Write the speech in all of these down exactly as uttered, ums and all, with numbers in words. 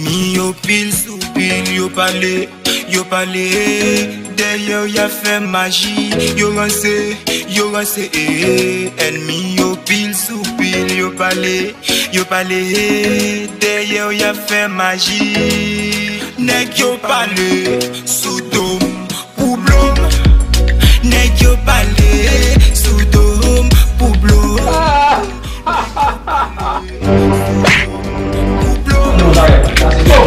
Ènmi yo pil sou pil, yo pale, yo pale, dèyè w y ap fè maji, yo ranse, yo ranse, eh, eh. Ènmi yo pil sou pil, yo pale, yo pale, dèyè w y ap fè maji. Nèg yo pale sou do m pou blo m. Nèg yo pale sou do m pou blo m. Pou blo m.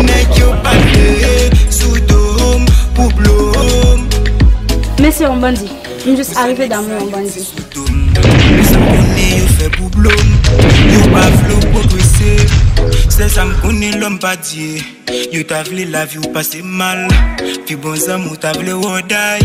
Nèg yo pale sou do m pou blo m. Men se yon bandi. M jis arive damou yon bandi. Sou do m. Men sa m konnen yo fè pou blo m. Yo pa vle w pwogrese. Sèl sa m konnen lòm pa Dye. Yo ta vle lavi w pase mal. Pi bon zanmi w ta vle w day.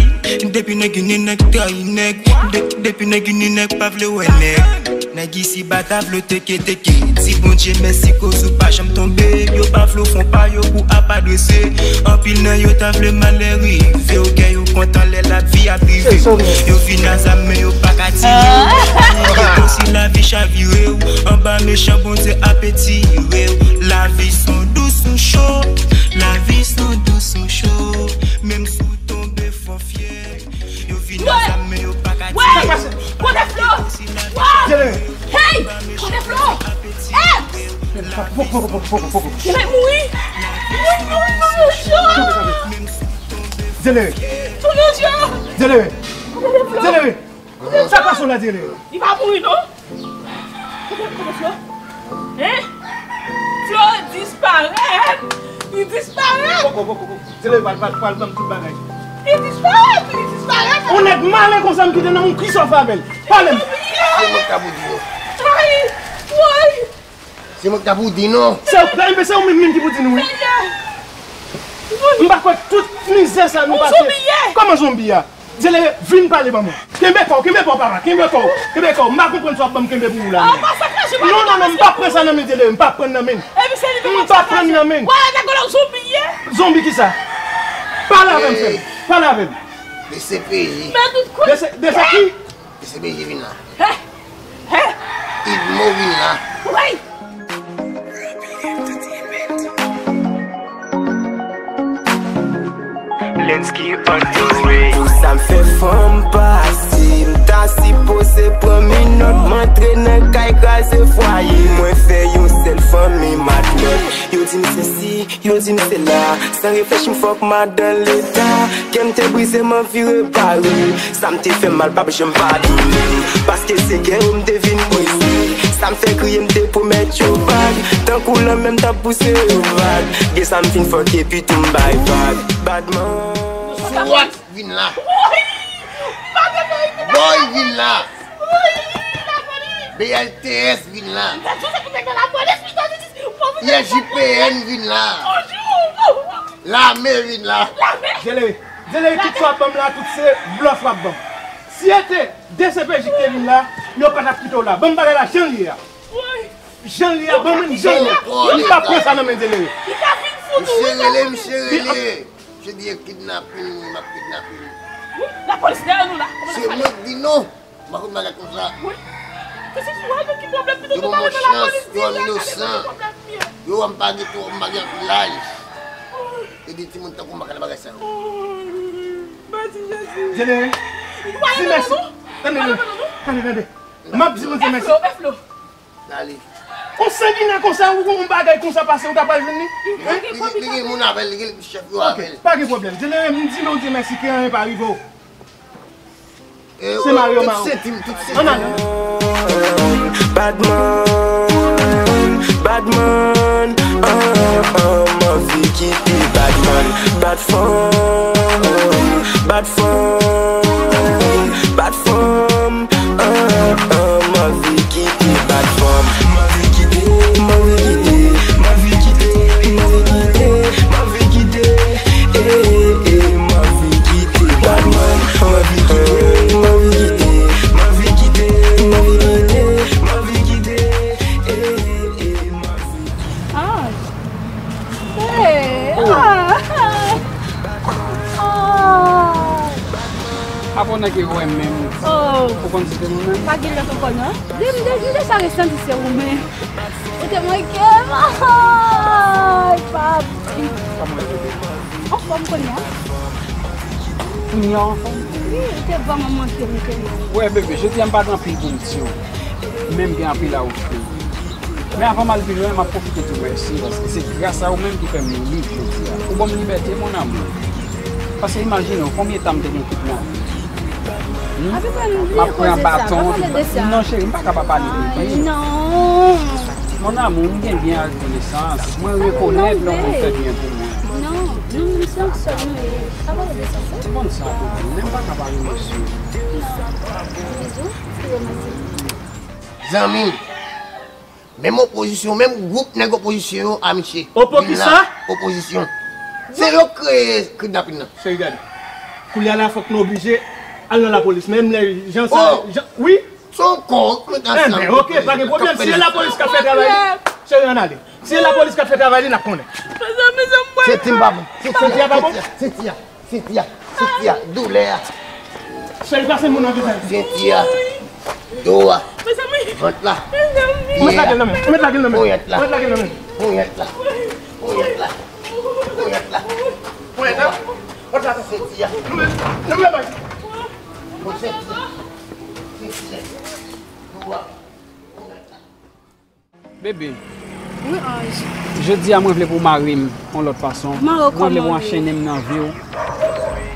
Depi nèg ini nèg trayi nèg. De- depi nèg ini nèg pa vle wè nèg. Nèg isiba ta vle w teke teke. Di Bondye mèsi koz ou pa janm tonbe. Yo pa vle w fon pa yo pou apa drese. Anpil nan yo ta vle malè rive w. Kè yo kontan lè lavi ap rive w. Yo vin a zam men yo pa ka tire w. Yo si lavi chavire w. Anba mechan Bondye ap etire w. Lavi son dous son cho. Lavi son dous son cho. Menm si w tonbe fò fyè. Yo vin a zam men yo pa ka tire w. Kote Flo? Hey! Kote Flo? Hey! Poko, poko, poko, poko, poko. Li mouri. Mouri, mouri, mouri, mouri. Zelere. Zelere. Zelere. Sa k pase w la, Zelere? Li pa mouri non. Kote, kote Flo? Hein? Flo disparèt. Li disparèt. Poko, poko, poko. Zelere, pral, pral, pral ban m tout bagay. Li disparèt, li disparèt. On nèg malen konsa m kite nan yon kri sòf avè l. Pale m. Se mwen k ta pou di non. Woy, woy. Se mwen k ta pou di non. Se, se ou menm, menm ki pou di nou wi. Seyè. M pa kwè tout mizè sa nou pase. Ou zonbi ye. Kòman zonbi a? Zelere, vin pale ban mwen. Kenbe kò w, kenbe kò w, papa, kenbe kò w, kenbe kò w. M pa konprann sa w ap ban m kenbe pou ou la, non. Non, non, non, m p ap pran sa nan men Zelere, m p ap pran nan men. M p ap pran nan men. Zonbi kisa? Pale avè m, frè m. Pale avè m. D C P J. D C, D C ki? D C P J vin la. Idmo vin la. Lensky on the way. Pou sa m fè fanm pase, m ta sipoze pran minòt, m antre nan kay kraze fwaye. Mwen fè yon sèl fanmi matlòt. Yo di m sesi, yo di m sela. San reflechi m fòk m al dan leta. Kè m te brize, m anvi repare. Sa m te fè mal p ap janm padone m. Paske se kè yo m te vin brize. Sa m fè kriye m te pwomèt yo vag. Tankou lanmè m t ap pouse yo vag. Gen sa m fin fòk epi tou m bay vag. Badman. Swat vin la. Boy vin la. B L T S vin la. I S J P N vin la. Lame vin la. Zelere. Zelere, tout sa w ap ban m la, tout se blòf w ap ban m. Si se te D C P J ki te vin la, yo pa t ap kite w la. Ban m bagay la jan l ye a. Jan l ye a, ban m li jan l ye. M p ap pran sa nan men Zelere. Misye rele, misye rele. Misye di e kidnape m, m ap kidnape m. Lapolis dèyè nou la. Se mwen k di non. M pa konn bagay konsa. Wi. Yo ban mwen chans, yo wè m inosan. Yo wè m pa gen twò, m pa gen anpil laj. Yo di timoun tankou m pa ka nan bagay sa yo. Zelere, di mèsi. Tande, tande, tande. M ap di Bondye mèsi. Dale. Yon sanginè konsa, ou yon bagay konsa pase, ou ta pral jwenn li? Li, li, li gen moun avè l, li gen chèf yo avè l. Ok, pa gen pwoblèm. Zelere, m di Bondye mèsi ke anyen pa rive w. Se mare yo mare w. Ann ale. Badman, badman, ah, ah, m anvi kite badman, bad fanm, bad fanm, bad fanm, ah, ah, m anvi kite bad fanm. M anvi kite, m anvi kite, m anvi kite, m anvi kite, m anvi kite, eh, eh, m anvi kite badman. M anvi kite, m anvi kite, m anvi kite, m anvi kite, m anvi kite, eh, eh, m anvi kite. Ah. Hey. Ah. Ah. Apa w nèk e wè menm? Oh. Ou konn si te nou menm? Pa gen lòt ankò non. Li m de- m deja resanti se ou menm. Ou te manke m. Ay, papa. Kounye a w anfòm? Wi, ou te vrèman manke m, Kenny. Wè, bebe, jodi a m pa gen anpil pou m di w. Men m gen anpil a ofri w. Men avan m al pi lwen, m ap pwofite di w mèsi, paske se gras a ou menm ki fè m lib jodi a. Ou ban m libète, mon amour. Paske imajine w, konbyen tan m te gen kidnape? Hmm? M ap pran baton, tout bagay. Non, cheri, m pa ka pa pale de li. Non. Mon amour, m gen byen a rekonesans. Mwen rekonèt lè yon moun fè byen pou mwen. Non, nou menm se yon sèl nou ye. Pa pale de sa, sè. Ou konn sa, bebe, men m pa ka pa remèsye w. Non. Bizou, se romantizm. Zanmi m, menm opozisyon, menm gwoup nèg opozisyon yo a misye. Opo ki sa? Opozisyon. Se yo kreye kidnapin nan. Cheri, gade. Koulye a la, fòk nou oblije al nan lapolis. Menm lè jan sa, jan, wi. Se yon kò k mete ansanm. Enben, oke, pa gen pwoblèm. Si se lapolis k ap fè travay li, cheri, ann ale. Si se lapolis k ap fè travay li, n ap konnen. Mezanmi, mezanmi, mwen. Se ti m pa bon. Senti a pa bon? Senti a, senti a, senti a, doulè a. Cheri, pase moun nan vizaj. Senti a, do a, vant la, pye a. Ou met lagèl nan men, ou met lagèl nan men. Ponyèt la. Ou met lagèl nan men. Ponyèt la. Ponyèt la. Ponyèt la. Ponyèt la. Vant la. Senti a. Nou met, nou met bay. Bon, senti a. Senti a. Do a. Bebe, wi, Anj. Jodi a, mwen vle pou w mare m yon lòt fason. Mare w kòman? Mwen vle pou w anchennen m nan vi w.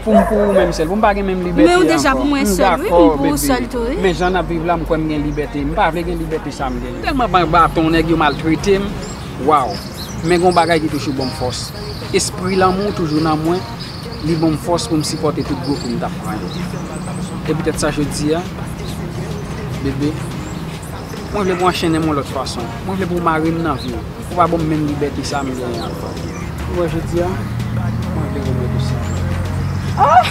Pou m pou ou menm sèl, pou m pa gen menm libète ankò. Men ou deja pou mwen sèl, wi, pou m pou ou sèl tou, wi. Men jan n ap viv la, m kwè m gen libète. M pa vle gen libète sa m genyen. M tèlman pran baton, nèg yo maltrete m. Waw. Men gen yon bagay ki toujou ban m fòs. Espri lanmou toujou nan mwen. Li ban m fòs pou m sipòte tout gwo kou m t ap pran yo. E poutèt sa jodi a, bebe, mwen vle pou w anchennen m yon lòt fason. Mwen vle pou w mare m nan vi w. Ou pa ban m menm libète sa m genyen ankò. Ou wè jodi a, mwen vle remèt ou sa. Oh!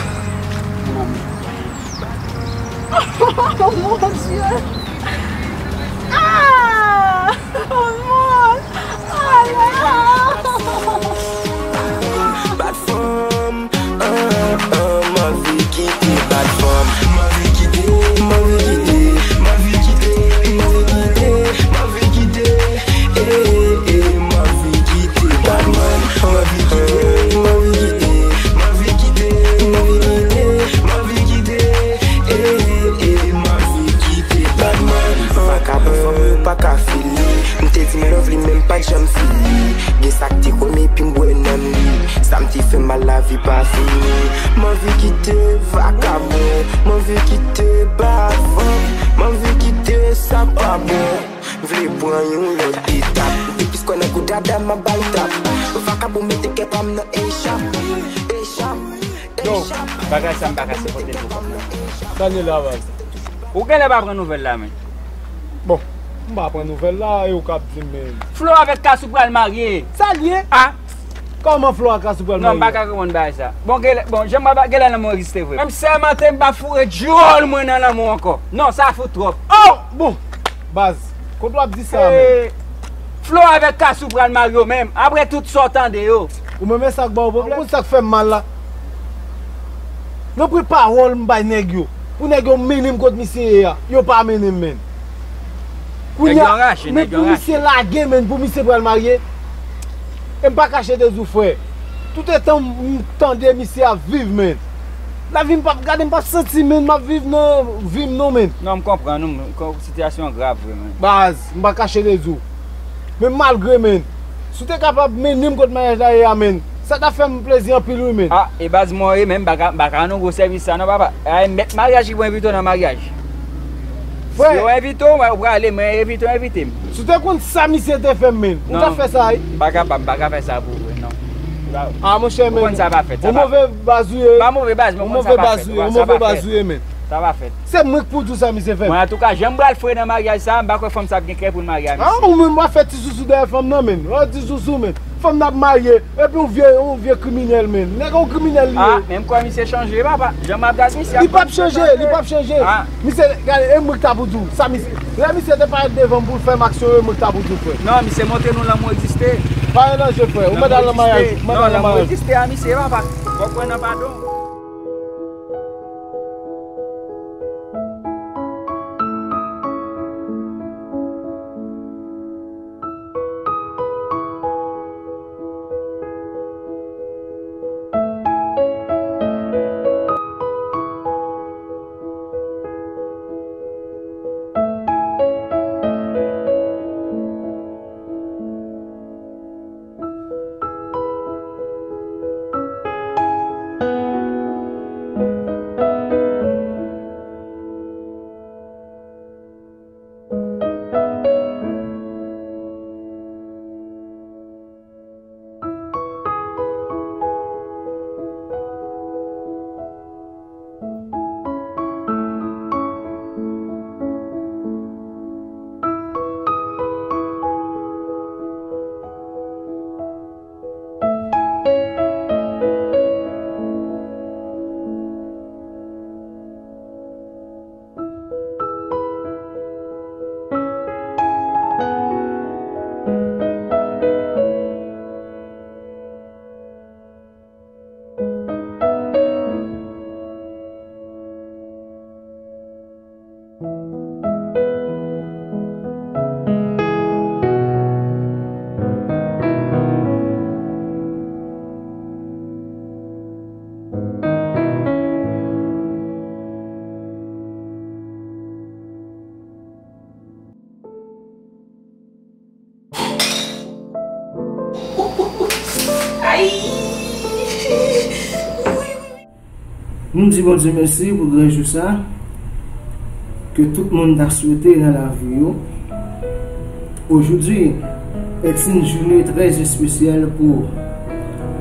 Mon amour. Oh mon Dieu! Ah! Oh mon! Oh là là! Bad fanm, ah, ah, m anvi kite bad fanm. M anvi kite, m anvi kite, m anvi kite, m anvi kite, m anvi kite, eh, eh, eh, m anvi kite bad man. M anvi kite, m anvi kite, m anvi kite, m anvi kite, m anvi kite, eh, eh, eh, m anvi kite bad man. Vakabon fanm yo pa ka feel li. M te di m love li, men m pa t janm feel li. Gen sa k te kòm epi m bwè nanm li. Sa m te fè mal, lavi pa fini. M anvi kite vakabon, m anvi kite bad fanm, m anvi kite sa k pa bon. M vle pran yon lòt etap. M te plis kwè nan kou dada, m ap ba l tap. Vakabon mete kè pa m nan echap, echap, echap. Yo, bagay sa m pa ka sipòte l pou kòm nan. Sa l ye la, baz? Ou genlè pa pran nouvèl la, men. Bon, m pa pran nouvèl la, e ou k ap di m, men. Flo avèk Kasou pral marye. Sa l ye? Ah! Kòman Flo ak Kasou pral marye? Non, m pa ka konprann bagay sa. Bon, genlè, bon, jan m ap, genlè lanmou egziste vre. Mwen m sèmante m pa foure djòl mwen nan lanmou ankò. Non, sa fout twòp. Oh! Bon, baz, kote w ap di sa, men? Eh, Flo avèk Kasou pral marye yo menm, apre tout sa w tande yo. Ou menm, e sa k ba w pwoblèm? Ou konn sa k fè m mal la? Nan pri pawòl m bay nèg yo, pou nèg yo mennen m kot misye ye a, yo pa mennen m, menn. Kounye a, men pou misye lage, menn, pou misye pral marye, e m pa kache de zou, frè. Toutetan m tande misye ap viv, menn. Lavi m p ap gade, m p ap santi, menn, m ap viv nan vi m, non, menn. Non, m konprann ou, m, sitiyasyon an grav vre, menn. Baz, m pa kache de zou. Men malgre, menn, si w te kapab mennen m kot maryaj la ye a, menn, sa t ap fè m plezi anpil, wi, menn. Ah, e baz, mwen ye menm, m pa ka, m pa ka nan gwo sèvis sa, non, papa. A, e mèt maryaj ki pou envite w nan maryaj. Frè. Si yo envite w, ou prale, mwen envite w, envite m. Si w te konn sa misye te fè m, menn, ou t ap fè sa, wi. Non, m pa kapab, m pa ka fè sa pou ou, non. Ah, monchè, menn, ou konn sa pa fèt, sa pa fèt. Ou move baz ou ye. M pa move baz, men ou konn sa pa fèt. Ou move baz ou ye, menn. Sa pa fèt. Se mwen k pou di w sa misye fè m. Mwen, antouka, jan m pral fre nan maryaj sa, m pa kwè fanm sa ap gen kè pou l marye a misye. Ah, ou menm w ap fè ti sousou dèyè fanm nan, menn. W ap ti sousou, menn. Fanm nan ap marye, epi yon vye, yon vye kriminèl, menn. Nèg yon kriminèl li ye. Ah, men m kwè misye chanje, papa. Jan m ap gad misye. Li p ap chanje, li p ap chanje. Ah. Misye, gade, e mwen k ta pou di w. Sa misye, lè misye te parèt devan m pou l fè m aksyon yo, e mwen k ta pou di w, frè. Non, misye montre nou lanmou egziste. Pa gen danje, frè. Ou mèt al nan maryaj. Ou mèt al nan maryaj. Lanmou egziste a misye, papa. Fòk pran nan padon. Nou di Bondye mèsi pou gran jou sa ke tout moun ta swete nan lavi yo. Aujourd'hui est une journée très spéciale pour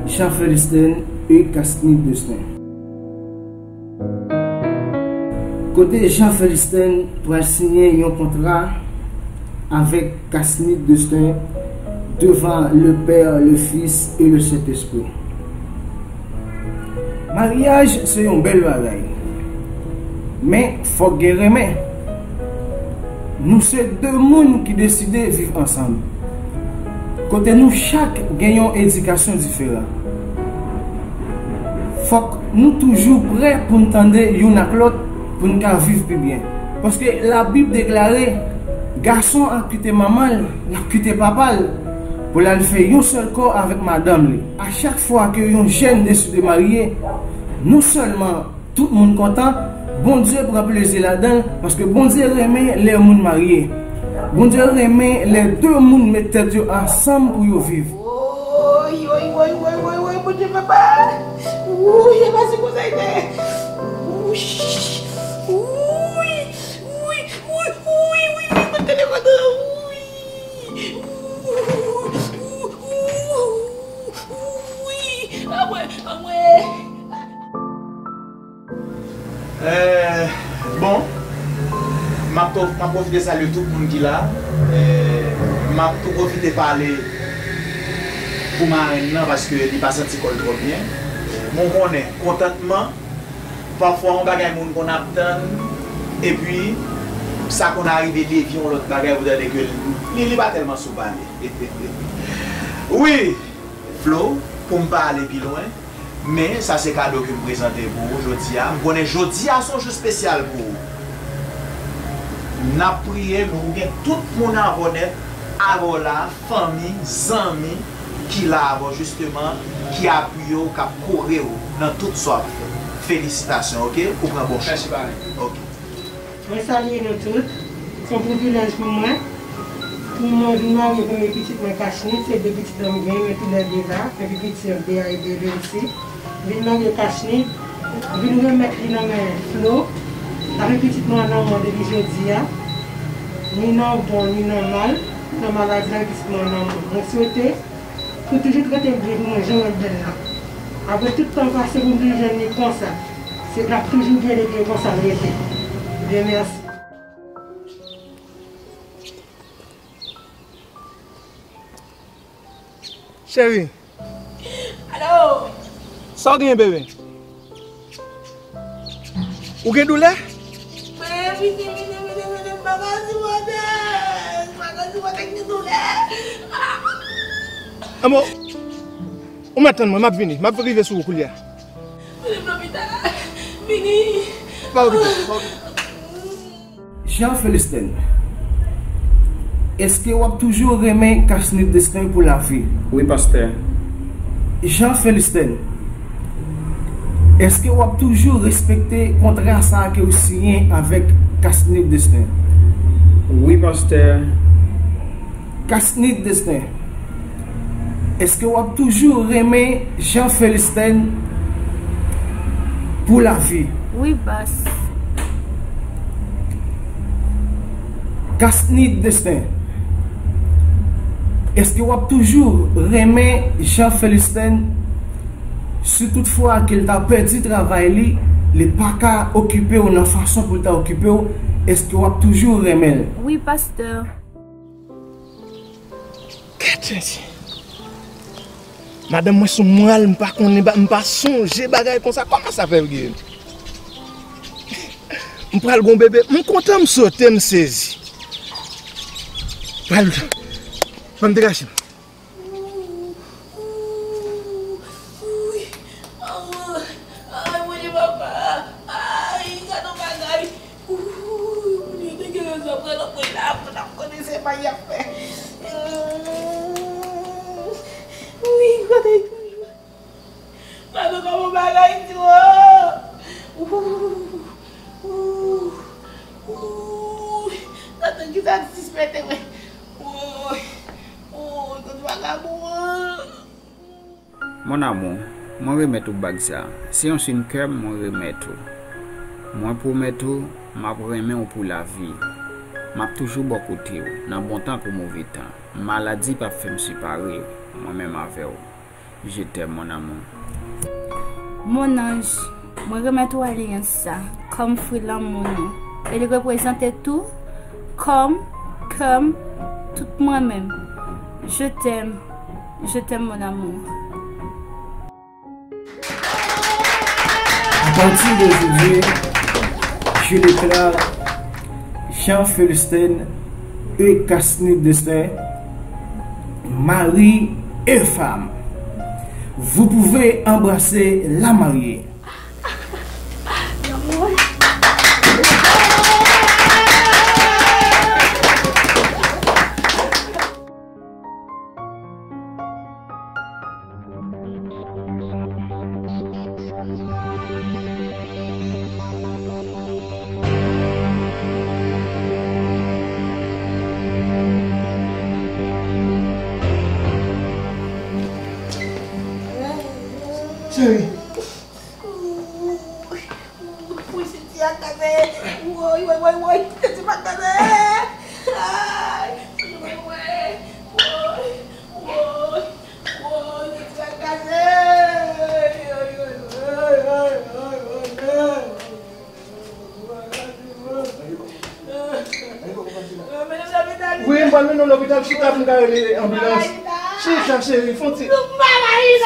Jean Felistin et Casnid Destin. Kote Jean Felistin pral siyen yon kontra avèk Casnid Destin devant le Père, le Fils et le Saint-Esprit. Maryaj se yon bèl bagay, men fòk gen renmen. Nou se de moun ki deside viv ansanm. Kote nou chak gen yon edikasyon diferan. Fòk nou toujou prè pou n tande youn ak lòt pou n ka viv pi byen. Paske Labib deklare, gason ap kite manman l, l ap kite papa l, pou l al fè yon sèl kò avèk madanm li. A chak fwa ke yon jèn deside marye, non sèlman tout moun kontan, Bondye pran plezi ladan l, paske Bondye renmen lè moun marye. Bondye renmen lè de moun met tèt yo ansanm pou yo viv. Woy, woy, woy, woy, woy, woy, Bondye papa. Woy, e pa si konsa l te. Woy, woy, woy, woy, woy, woy, woy, mwen tande kontan, woy. Woy, woy, woy, woy, anmwe, anmwe. Eh, bon, m ap to-, m ap pwofite salye tout moun ki la. Eh, m ap tou pwofite pale pou marenn nan paske li pa santi kò l twò byen. Bon, konnen, kontantman, pafwa yon bagay moun konn ap tann, epi sa konn arive devye yon lòt bagay, ou tande ke li, li pa tèlman sou pale. Wi, Flo, pou m pa ale pi lwen, men sa se kado ke m prezante pou ou jodi a. M konnen jodi a se yon jou espesyal pou ou. N ap priye, nou gen tout moun avè w nèt, avè w la, fanmi, zanmi ki la avè w jisteman, ki apiye w, k ap kore w nan tout sa w ap fè. Felisitasyon, oke? Ou pran bon chan. Mèsi, parenn. Oke. Mwen salye nou tout. Se yon privilèj pou mwen. Pou mwen vin marye premye pitit mwen, Casnid, se de pitit mwen m gen, men toulède la, men pi piti an, Bea e Belincy. Vin marye Casnid, vin remèt li nan men Flo. Avèk pitit mwen an nan men w depi jodi a. Ni nan bon, ni nan mal. Nan maladi la, pitit mwen an nan men w. Mwen swete pou toujou trete l byen pou mwen, jan mwen bèl la. Apre tout tan pase pou m toujou jwenn li konsa. Se l ap toujou byen depi e konsa l rete. Byen, mèsi. Cheri. Alo. Sa w genyen, bebe? Ou gen doulè? Mwen vini, vini, vini, vini, m pa ka sipote. M pa ka sipote gen doulè. Anmò, ou mèt tann mwen, m ap vini. M ap rive sou ou koulye a. Vini lopital. Vini. Pa okipè, pa okipè. Jean Felistin, èske w ap toujou renmen Casnid Destin pou lavi? Wi, pastè. Jean Felistin, èske w ap toujou respekte kontra sa a ke w siyen avèk Casnid Destin? Wi, pastè. Casnid Destin, èske w ap toujou renmen Jean Felistin pou lavi? Wi, pas. Casnid Destin, èske w ap toujou renmen Jean Felistin si toutfwa ke l ta pèdi travay li, li pa ka okipe w nan fason pou l ta okipe w, èske w ap toujou renmen l? Wi, pastè. Gad, Jezi. Madanm mwen sou mwal, m pa konnen, m pa sonje bagay konsa. Kòman sa fè gen? M pral gon bebe, m kontan, m sote, m sezi. Pral, fè m degaje m. Wi. Ay, Bondye papa. Ay, gade yon bagay. Ooh, Bondye te gen rezon pran nan mwen la, pou n ap konnen se pa y ap fè. Wi, gade yon bagay. Gade kòman bagay di w. Ooh, ooh, ooh. Gade kisa k sispète mwen. Ooh, ooh, tout vagabon an. Mon amour, Mwen remèt ou bag sa. Se yon siy kè m mwen remèt ou. Mwen pwomèt ou, m ap renmen w pou lavi. M ap toujou bò kote w, nan bon tan kou move tan. Maladi p ap fè m separe mwen menm avè w. Je t'aime, mon amour. Mon anj, mwen remèt ou alyans sa kòm fwi lanmou nou. E li reprezante tou kò m, kè m, tout mwen menm. Je t'aime, je t'aime, mon amour. À partir d'aujourd'hui, je déclare Jean Felusten et Casny Destin, mari et femme. Vous pouvez embrasser la mariée. Cheri. Wi, senti a kraze. Woy, woy, woy, woy. Senti pa kraze. Ay, woy, woy, woy, woy, woy, senti a kraze. Ay, ay, ay, ay, ay, ay, ay. Wi, m pral mennen w lopital, chita pou m ka rele anbilans. Chita, cheri, fè yon ti, fè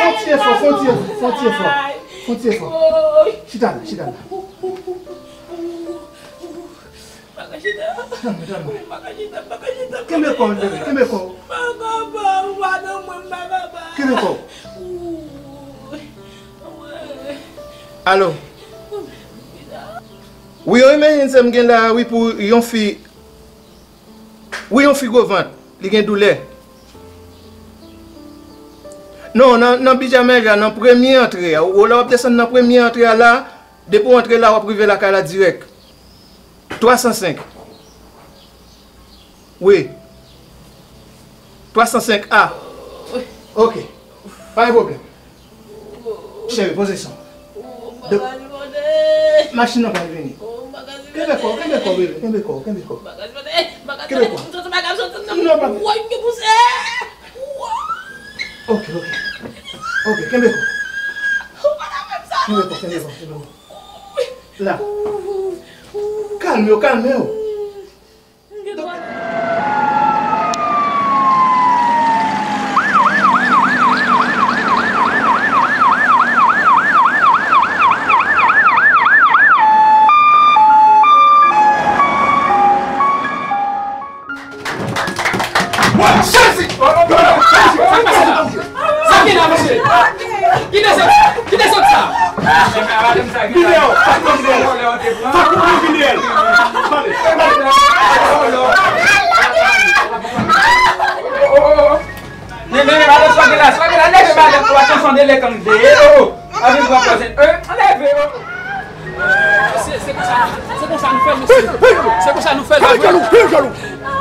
yon ti efò, fè yon ti efò, fè yon ti efò. Fè yon ti efò. Chita la, chita la. Kalme, kalme. Kenbe kò w, bebe, kenbe kò w. Kenbe kò w. Alo. Wi, wi, men se m gen la, wi, pou yon fi. Wi, yon fi gwo vant. Li gen doulè. Non, nan, nan Bidjamèj la, nan premye antre a, ou la w ap desann nan premye antre a la, depi w antre la, w ap rive lakay la dirèk. Twa san senk. Wi. Twa san senk A. Ok. Pa gen pwoblèm. Cheri, poze san. Machin nan pral vini. Kenbe kò, kenbe kò, bebe, kenbe kò, kenbe kò. Kenbe kò. Non, pa. Ok, ok. Ok, kenbe kò. Kenbe kò, kenbe kò, kenbe kò. La. Kalme w, kalme w. Sa k gen la, mesye? Ki dezòd, ki dezòd sa? Videyo, pa pran videyo. Pa pran videyo. Pale, pale. Men, men, men, madanm, sa k gen la, sa k gen la, leve madanm, ou pa t ansanm de lè kan m veye, oh, oh. Anvi pran pòz, eh, anleve, oh. Se, se konsa, se konsa nou fè l, mesye. Se konsa nou fè l, pa vre? Jalou, jalou.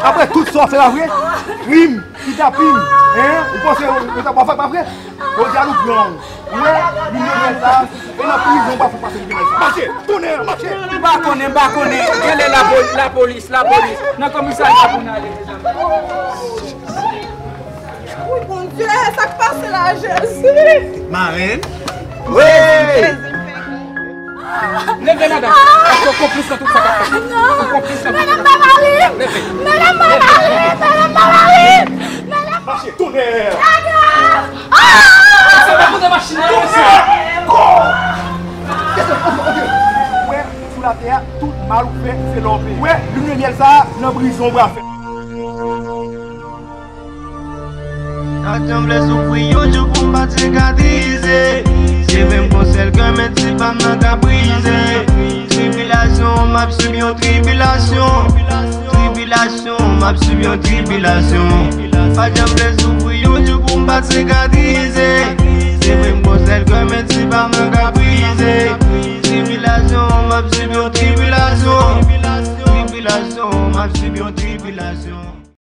Apre tout sa w fè la vre, krim, kidnapin, hein? Ou panse yo t ap fè pa vre? Jodi a nou pran w. Ou wè, nou mete sa, e nan prizon w pral fè pase kidnapin sa. Mache, tonnè, mache. M pa konnen, m pa konnen. Rele lapo-, lapolis, lapolis. Nan komisarya pou n ale, mezanmi. Wi, Bondye, sa k pase la, Jezi? Marenn? Wi! Leve, madanm. Paske w konplis nan tout sa k ap fèt. Ou konplis nan tout sa k ap fèt. Leve. Leve. Mache, tonnè! Sa pa kote machin nan, mesye. Ou wè, sou latè a, tout mal ou fè, se lè w peye. Ou wè, limyè myèl sa a, nan prizon w pral fè. Sa k janm vle soufri yon jou pou m pa t sikatrize. Se vre m gon sèl kè, men ti pa m nan ka brize. Tribilasyon, m ap sib yon tribilasyon. Tribilasyon, m ap sib yon tribilasyon. Pa t janm vle soufri yon jou pou m pa t sikatrize.